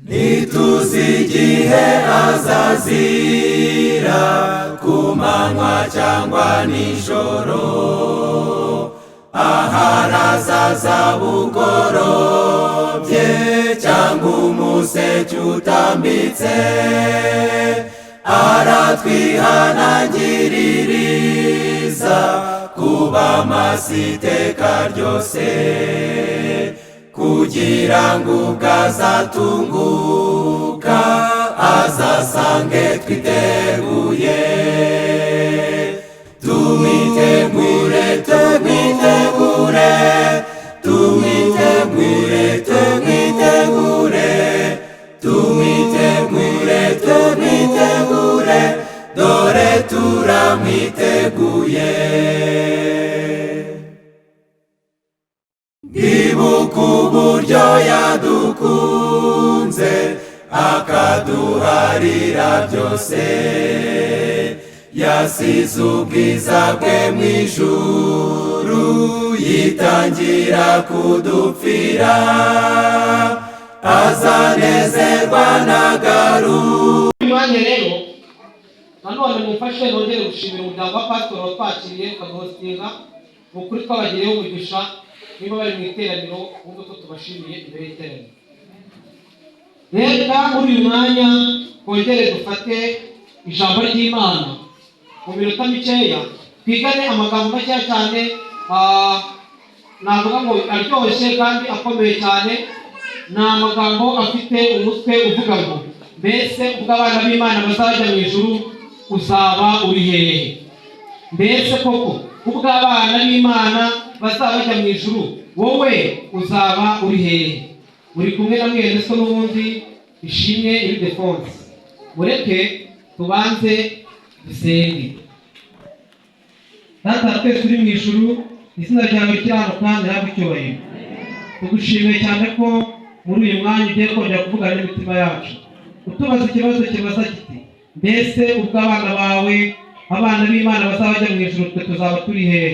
Ntituzi igihe azazira, ku manywa cyangwa nijoro. Ahari azaza bugorobye cyangwa umuseke utambitse. Aratwihanangiririza kuba maso iteka ryose, kugira ngo ubwo azatunguka azasange twiteguye. Tumwitegure, tumwitegure, tumwitegure, tumwitegure, tumwitegure, tumwitegure, dore turamwiteguye. Ibuka uburyo yadukunze, akaduharira byose. Yasize ubwiza bwe mu ijuru, yitangira kudupfira. Azanezerwa nagaru Uyu mwanya rero nanone mumfashe nongere gushimira umuryango wa pasitori watwakiriye, ukaduhostinga. Ni ukuri twabagiriyeho umugisha. Niba bari mu iteraniro, wumve ko tubashimiye imbere y'iteraniro. Reka muri uyu mwanya twongere dufate ijambo ry'Imana mu minota mikeya, twigane amagambo makeya cyane, navuga ngo aryoshye kandi akomeye cyane. Ni amagambo afite umutwe uvuga ngo: "Mbese ubwo abana b'Imana bazajya mu ijuru, uzaba uri hehe?" Mbese koko ubwo abana b'Imana bazaba bajya mu ijuru, wowe uzaba uri hehe? Uri kumwe na mwene so n'ubundi, Ishimwe Ildefonse. Mureke tubanze dusenge. Data twese uri mu ijuru, izina ryawe rikiranuka rihabwe icyubahiro. Tugushimiye cyane ko muri uyu mwanya ugiye kongera kuvugana n'imitima yacu, utubaza ikibazo kibaza kiti: "Mbese ubwo abana bawe, abana b'Imana bazaba bajya mu ijuru, twe tuzaba turi hehe?"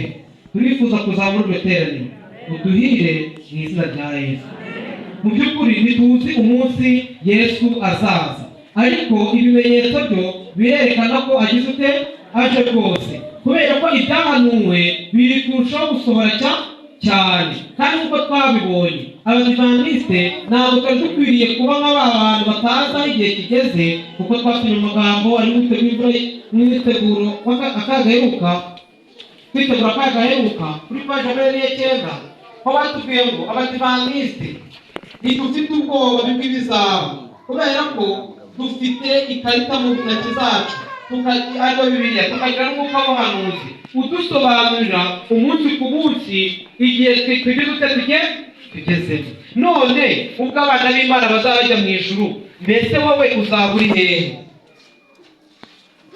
Turifuza kuzaba muri iryo teraniro. Uduhire mu izina rya Yesu. Mu by'ukuri ntituzi umunsi Yesu azaza, ariko ibimenyetso byo birerekana ko agize ute? Aje rwose, kubera ko ibyahanuwe biri kurushaho gusohora cyane. Kandi nk'uko twabibonye, Abadivantisite ntabwo twari dukwiriye kuba nka ba bantu batazi aho igihe kigeze, kuko twasomye amagambo ari mu imvura mwiteguro akagaheruka, kwitegura akagaheruka, kuri paji 49, aho batubwiye ngo Abadivantisite ntidufite ubwoba bw'ibizaba, kubera ko dufite ikarita mu ntoki zacu, ariyo Bibiliya, tukagira n'umwuka w'ubuhanuzi udusobanurira umunsi ku munsi igihe tugeze ute tugezemo. None ubwo abana b'Imana bazaba bajya mu ijuru, mbese wowe uzaba uri hehe?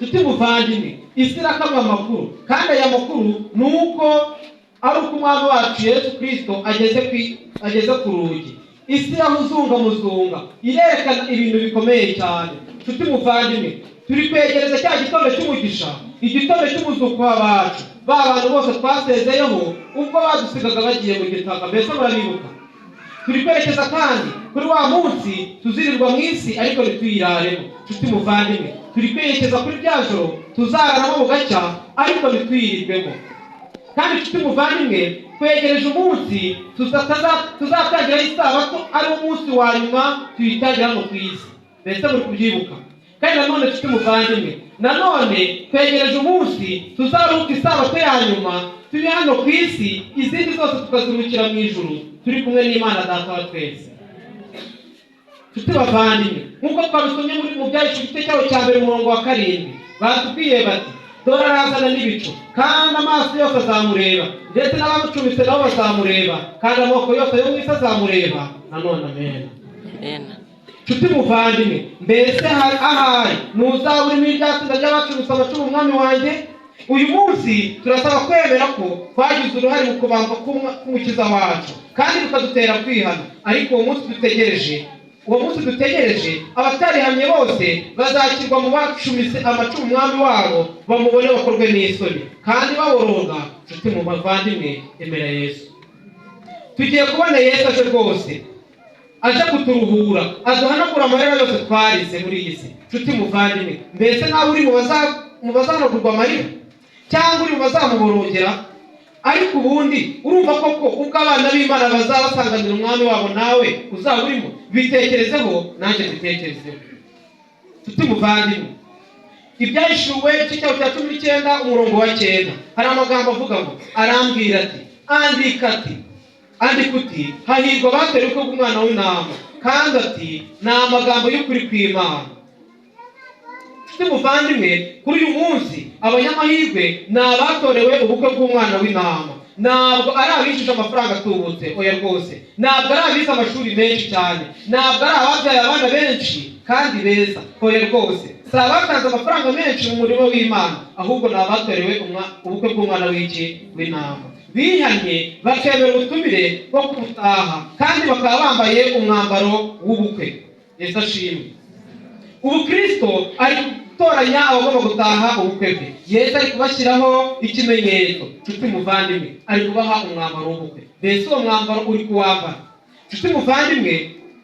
Nshuti muvandimwe, isi irakamwa amakuru, kandi aya makuru ni uko ari uko Umwami wacu Yesu Kirisito ageze ku rugi. Isi irahuzunga muzunga, irerekana ibintu bikomeye cyane. Nshuti muvandimwe, turi kwegereza cya gitondo cy'umugisha, igitondo cy'umuzuko w'abacu, ba bantu bose twasezeyeho ubwo badusigaga bagiye mu gitaka. Mbese murabibuka? Turi kwerekeza kandi kuri wa munsi tuzirirwa mu isi ariko ntituyiraremo. Nshuti muvandimwe, turi kwerekeza kuri rya joro tuzararamo bugacya ariko ntitwirirwemo. Kandi nshuti muvandimwe, twegereje umunsi tuzatangiraho isabato, ari wo munsi wa nyuma tuyitangira hano ku isi. Mbese muri kubyibuka? Kandi nanone, nshuti muvandimwe, nanone twegereje umunsi tuzaruhuka isabato ya nyuma turi hano ku isi, izindi zose tukaziruhukira mu ijuru turi kumwe n'Imana Data wa twese. Nshuti bavandimwe, nk'uko twabisomye muri mu Byahishuwe igice cyaho cya mbere, umurongo wa 7, batubwiye bati: "Dore arazana n'ibicu, kandi amaso yose azamureba, ndetse n'abamucumise nabo bazamureba, kandi amoko yose yo mu isi azamureba." Nanone amen. Amen. Nshuti muvandimwe, mbese hari ahari ntuzaba urimo irya tsinda ry'abacumise amacumu Umwami wanjye? Uyu munsi turasaba kwemera ko twagize uruhare mu kubambwa k'Umukiza wacu, kandi bikadutera kwihana. Ariko uwo munsi dutegereje, abatarihamye bose bazakirwa mu bacumise amacumu Umwami wabo, bamubone bakorwe n'isoni kandi baboroga. Nshuti mu bavandimwe, emera Yesu. Tugiye kubona Yesu aje rwose. Aje kuturuhura, aduhanagura amarira yose twarize muri iyi si. Nshuti muvandimwe, mbese nawe uri mu bazahanagurwa amarira, cyangwa uri mu bazamuborogera? Ariko ubundi urumva koko ubwo abana b'Imana bazaba basanganira umwami wabo, nawe uzaba urimo? Bitekerezeho, nanjye mbitekerezeho. Nshuti muvandimwe, Ibyahishuwe igice cyaho cya 19, umurongo wa 9, hari amagambo avuga ngo: "Arambwira ati: 'Andika ati, andika uti: Hahirwa abatewe ubukwe bw'Umwana w'Intama.' Kandi ati: 'Ni amagambo y'ukuri kw'Imana.'" Nshuti muvandimwe, kuri uyu munsi abanyamahirwe ni abatorewe ubukwe bw'Umwana w'Intama. Ntabwo ari abinjije amafaranga atubutse, oya rwose. Ntabwo ari abize amashuri menshi cyane. Ntabwo ari ababyaye abana benshi kandi beza, oya rwose. Si abatanze amafaranga menshi mu murimo w'Imana, ahubwo ni abatorewe ubukwe bw'Umwana w'iki? W'Intama, bihannye, bakemera ubutumire bwo kubutaha, kandi bakaba bambaye umwambaro w'ubukwe. Yesu ashimwe. Ubu Kristo ari gutoranya abagomba gutaha ubukwe bwe. Yesu ari kubashyiraho ikimenyetso. Nshuti muvandimwe, ari kubaha umwambaro w'ubukwe. Mbese uwo mwambaro uri kuwambara? Nshuti muvandimwe,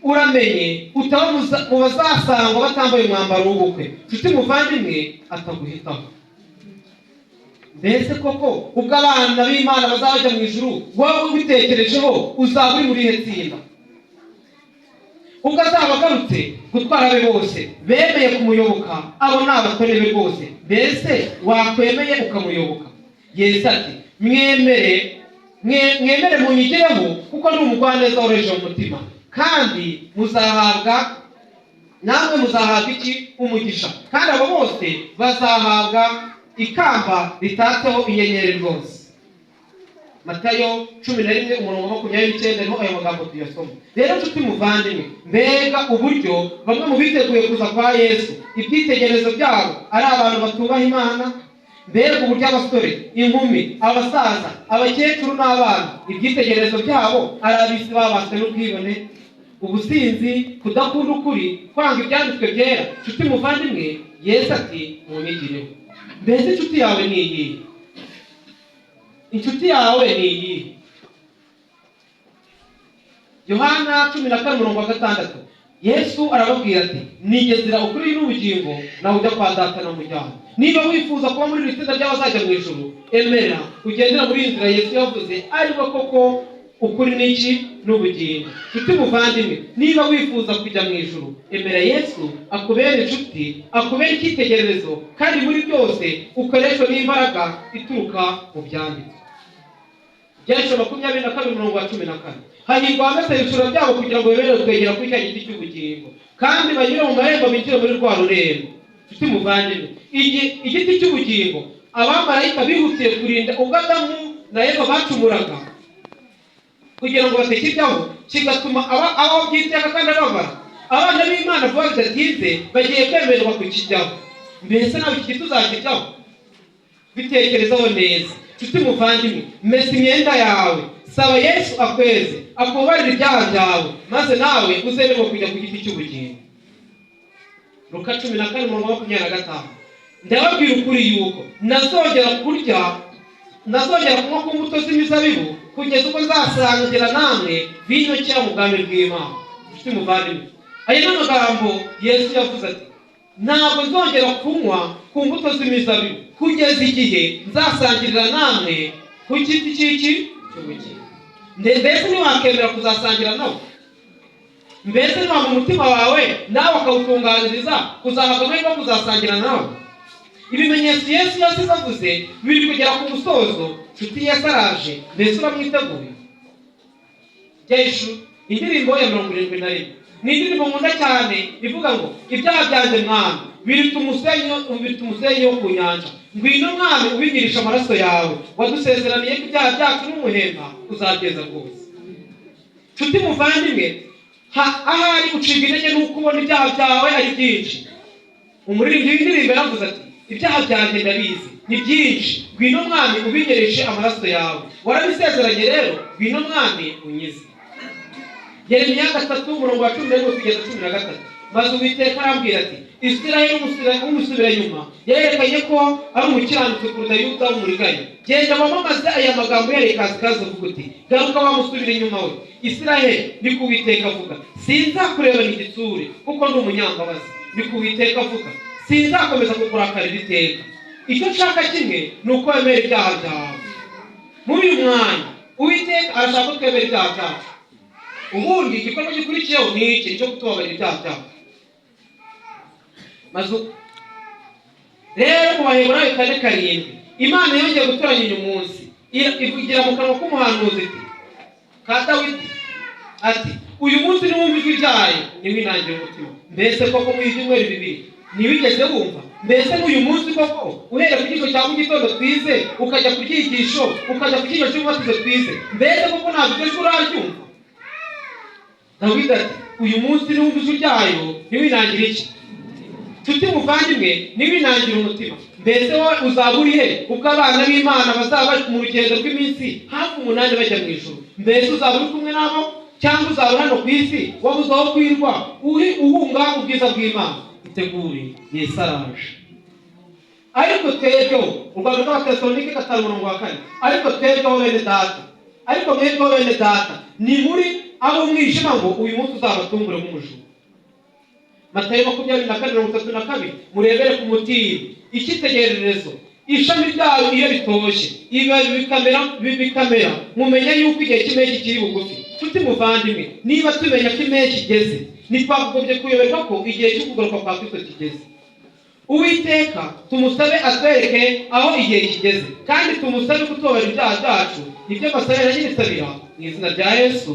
uramenye utaba mu bazasangwa batambaye umwambaro w'ubukwe. Nshuti muvandimwe, ataguhitaho. Mbese koko ubwo abana b'Imana bazajya mu ijuru, wowe ubitekerejeho, uzaba uri muri ihe tsinda? Ubwo azaba agarutse gutwara abe bose bemeye kumuyoboka, abo ni abatore be rwose. Mbese wakwemeye ukamuyoboka? Yesu ati: "Mwemere, mwemere munyigireho, kuko ni umugwaneza woroheje mu mutima, kandi muzahabwa, namwe muzahabwa iki? Umugisha. Kandi abo bose bazahabwa ikamba ritatseho inyenyeri rwose." Matayo 11, umurongo wa 29, niho ayo magambo tuyasoma. Rero nshuti muvandimwe, mbega uburyo bamwe mu biteguye kuza kwa Yesu, ibyitegererezo byabo ari abantu batubaha Imana! Mbega uburyo abasore, inkumi, abasaza, abakecuru n'abana, ibyitegererezo byabo ari ab'isi babaswe n'ubwibone, ubusinzi, kudakunda ukuri, kwanga ibyanditswe byera! Nshuti muvandimwe, Yesu ati: "Munyigireho." Mbese inshuti yawe ni iyihe? Inshuti yawe ni iyihe? Yohana 14, umurongo wa 6, Yesu arababwira ati: "Ninjye nzira, ukuri n'ubugingo, nawe ujya kwa Data na mujyana." Niba wifuza kuba muri iri tsinda ry'abazajya mu ijuru, emera ugendera muri iyi nzira Yesu yavuze, ariko koko ukuri n'iki? N'ubugingo. Nshuti muvandimwe, niba wifuza kujya mu ijuru, emera Yesu akubere inshuti, akubere icyitegererezo, kandi muri byose ukoreshwe n'imbaraga ituruka mu byanditswe. Ibyahishuwe 22, umurongo wa 14: "Hahirwa abamesa ibishura byabo, kugira ngo bemererwe kwegera kuri cya giti cy'ubugingo, kandi banyure mu marembo binjire muri rwa rurembo." Nshuti muvandimwe, igiti cy'ubugingo abamarayika bihutiye kurinda ubwo Adamu na Eva bacumuraga, kugira ngo batakijyaho, kigatuma abaho by'iteka kandi ababara. Abana b'Imana vuba bidatinze bagiye kwemererwa kukijyaho. Mbese nawe iki giti uzakijyaho? Bitekerezaho neza. Nshuti muvandimwe, mesa imyenda yawe, saba Yesu akweze, akubarire ibyaha byawe, maze nawe uzemerwe kujya ku giti cy'ubugingo. Luka 14, umurongo wa 25: "Ndababwira ukuri yuko nazongera kurya, nazongera kunywa ku mbuto z'imizabibu, kugeza ubwo nzasangira namwe vino nshya mu bwami bw'Imana." Nshuti muvandimwe, aya ni amagambo Yesu yavuze ati: "Ntabwo nzongera kunywa ku mbuto z'imizabibu kugeza igihe nzasangirira namwe ku giti cy'iki? Cy'ubugingo." Mbese ntiwakemera kuzasangira nawe? Mbese ntiwampa umutima wawe, nawe akawutunganiriza kuzahabwa amahirwe yo kuzasangira nawe? Ibimenyetso Yesu yasize avuze biri kugera ku musozo. Nshuti, Yesu araje. Mbese uramwiteguye? Jeshu, indirimbo ya 71 ni indirimbo nkunda cyane, ivuga ngo: "Ibyaha byanjye, Mwami, biruta umusenyi wo ku nyanja. Ngwino Mwami, ubinyirisha amaraso yawe. Wadusezeraniye ko ibyaha byacu n'umuhemba uzabyeza rwose." Nshuti muvandimwe, ahari ucibwa intege n'uko ubona ibyaha byawe ari byinshi. Umuririmbyi w'indirimbo yaravuze ati: "Ibyaha byanjye ndabizi ni byinshi, ngwino Mwami ubinyereshe amaraso yawe. Warabisezeranye rero, ngwino Mwami unyize." Yeremiya 3, umurongo wa 11 kugeza 13. Maze Uwiteka arambwira ati: "Isiraheli w'umusubiranyuma yerekanye ko ari umukiranutsi kuruta Yuda w'umuriganya. Genda wamamaze aya magambo yerekazikazi, uvuga uti: 'Garuka, wamusubira inyuma we. Isiraheli, niko Uwiteka avuga, sinzakurebana igitsure, kuko ndi umunyambabazi, niko Uwiteka avuga. Sinzakomeza kukurakarira iteka. Icyo nshaka kimwe ni uko wemera ibyaha byawe.'" Muri uyu mwanya Uwiteka arashaka ko twemera ibyaha byacu. Ubundi igikorwa gikurikiyeho ni iki? Cyo kutubabarira ibyaha byacu. Maze rero mu Baheburayo 4:7, Imana yongeye gutoranya uyu munsi, ivugira mu kanwa k'umuhanuzi iti ka Dawidi ati: "Uyu munsi niwumva ijwi ryayo, ntiwinangire umutima." Mbese koko muri ibyumweru 2 ntiwigeze wumva? Mbese n'uyu munsi koko, uhereye ku cyigisho cya mu gitondo twize, ukajya ku cyigisho, ukajya ku cyigisho cy'umubatizo twize, mbese koko ntabwo iryo jwi uraryumva? Dawidi ati: "Uyu munsi niwumva ijwi ryayo, ntiwinangire iki?" Nshuti muvandimwe, ntiwinangire umutima. Mbese wowe uzaba uri he ubwo abana b'Imana bazaba bari mu rugendo rw'iminsi hafi 8 bajya mu ijuru? Mbese uzaba uri kumwe nabo, cyangwa uzaba uri hano ku isi wabuze aho kwirwa, uri uhunga ubwiza bw'Imana? Itegure, Yesu araje. Ariko twebweho, Urwandiko rw'Abatesalonike 5 umurongo wa 4: "Ariko twebweho bene data, ariko mwebweho bene data, ni muri ab'umwijima ngo uyu munsi uzabatungure nk'umujura." Matayo 24:32: "Murebere ku mutini icyitegererezo, ishami ryayo iyo ritoshye, ibibabi bikamera, mumenye yuko igihe cy'impeshyi kiri bugufi." Nshuti muvandimwe, niba tumenya ko impeshyi igeze, ntitwagombye kuyoberwa ko igihe cyo kugaruka kwa Kristo kigeze. Uwiteka tumusabe atwereke aho igihe kigeze, kandi tumusabe kutubabarira ibyaha byacu. Nibyo mbasabira nyibisabira mu izina rya Yesu.